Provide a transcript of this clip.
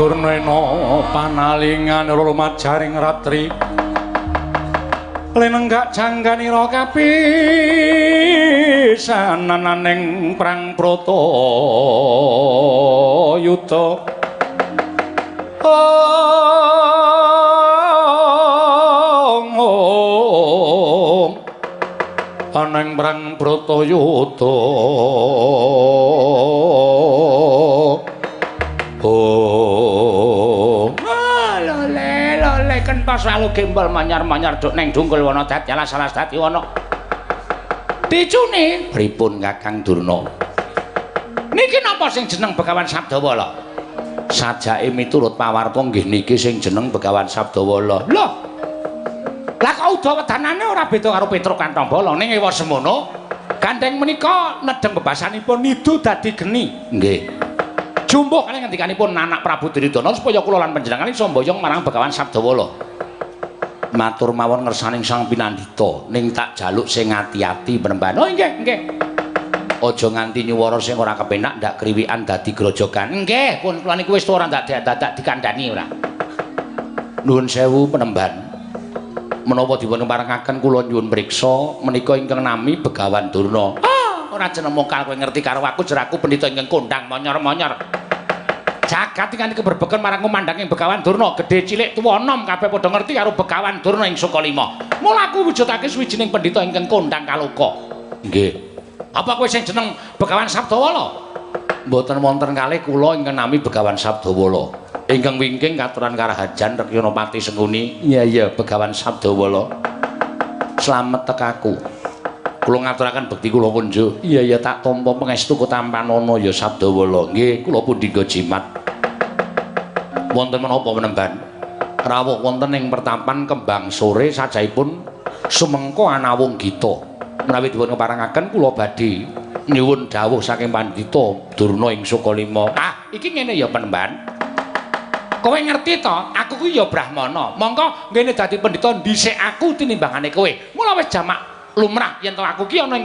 Durnena panalingan lumajaring ratri lenenggak jangganira kapisananing prang Bratayuda. Ong aneng prang Bratayuda. Oh lole lole kentos lalu gembol manyar-manyar duk neng dungkul wana dadi alas alas dadi wana dicune. Pripun Kakang Durna? Niki napa sing jeneng Begawan Sabdawala? Sajake miturut pawarta nggih niki sing jeneng Begawan Sabdawala. Lho. Lah kok uda wedanane ora beda karo Petruk Kantambala ning ewa semono gandeng menika nedheng bebasanipun nidu dadi geni. Nggih. Jumbuh kaliyan ngendikanipun anak Prabu Duryudana supaya kula lan panjenengan iso mboyong marang Begawan Sabdawala. Matur mawon ngersaning Sang Pinandita, ning tak jaluk sing ati-ati penemban. Oh nggih, nggih. Aja nganti nyuwara sing ora kepenak ndak kriwikan dadi grojogan. Nggih, pun kula niku wis ora ndak dadak dikandani ora. Nuwun sewu penemban. Menapa dipun parengaken kula nyuwun priksa menika ingkang nami Begawan Durna. Ah, ora jeneng mokal kowe ngerti karo aku jeraku pendhita ingkang kondang monyor-monyor. Jagat ingkang keberbeken marang kumandhanging Begawan Durna, gedhe cilik tuwa enom kabeh padha ngerti karo Begawan Durna ing Sukalima. Mula aku wujudake suwijining pendhita ingkang kondang kaloka. Nggih. Apa kowe sing jeneng Begawan Sabdawala? Mboten wonten kalih kula ingkang nami Begawan Sabdawala. Ingkang wingking katuran karahajan Rekyanapati Sengkuni. Iya iya Begawan Sabdawala. Slamet tekaku. Kula ngaturaken bekti kula kunjuk. Iya iya tak tampa pangestu ketampanana ya Sabdawala. Nggih, kula pundi nggo jimat. Wonten menapa penemban? Rawuh wonten ing pertampan Kembang Sore sajaipun sumengko anawung gita. Menawi dipun keparengaken kula badhe nyuwun dawuh saking Pandhita Durna ing Sukalima. Ah, iki ngene ya penemban. Kowe ngerti to, aku kuwi ya Brahmana. Mongko ngene dadi pendhita dhisik aku tinimbangane kowe. Mula wis jamak lumrah yen to aku ki ana ing